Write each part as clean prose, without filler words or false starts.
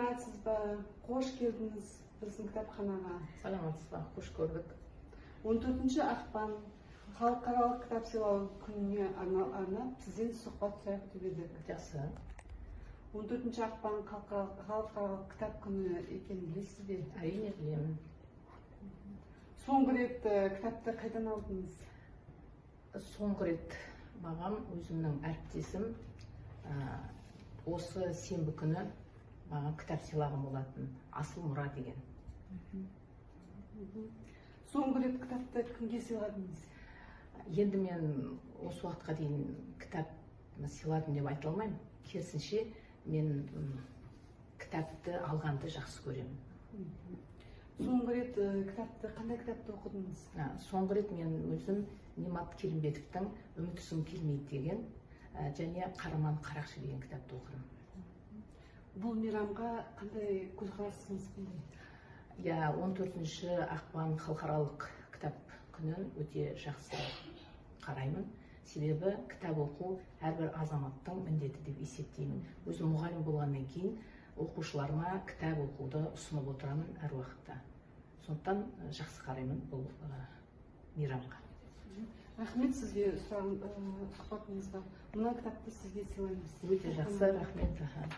Саламатсыз ба? Қош келдіңіз біздің кітапханаға. Саламатсыз ба, қош көрдік. 14 ақпан халықаралық кітап сыйлау күніне арнап сізден сұхбат сұрайық деп едік. Жақсы. 14 ақпан халықаралық кітап күні екенін білесіз бе? Әрине, білемін. Соңғы рет кітапты қайдан алдыңыз? Соңғы рет маған өзімнің әріптесім осы сенбі күні маған кітап сыйлаған болатын, «Асыл мұра» деген. Соңғы рет кітапты кімге сыйладыңыз? Енді мен осы уақытқа дейін кітап сыйладым деп айта алмаймын. Керісінше, мен кітапты алғанды жақсы көремін. Соңғы рет кітапты, қандай кітапты оқыдыңыз? Соңғы рет мен өзім Немат Келімбетовтің «Үміт үзгім келмейді» деген және «Қараман қарақшы» деген кітапты оқыдым. Бұл мейрамға қандай көзқарасыңыз, қандай? Иә, 14 ақпан халықаралық кітап күнін өте жақсы қараймын, себебі кітап оқу әрбір азаматтың міндеті деп есептеймін. Өзім мұғалім болғаннан кейін оқушыларыма кітап оқуды ұсынып отырамын әр уақытта. Сондықтан жақсы қараймын бұл мейрамға. Рахмет сізге сұрағын, сұхбатыңызға. Мына кітапты сізге сыйлаймыз. Өте жақсы, рахмет, аха.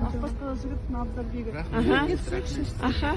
Ақбасқа жігіттің Абзалбегі. Аха. Аха.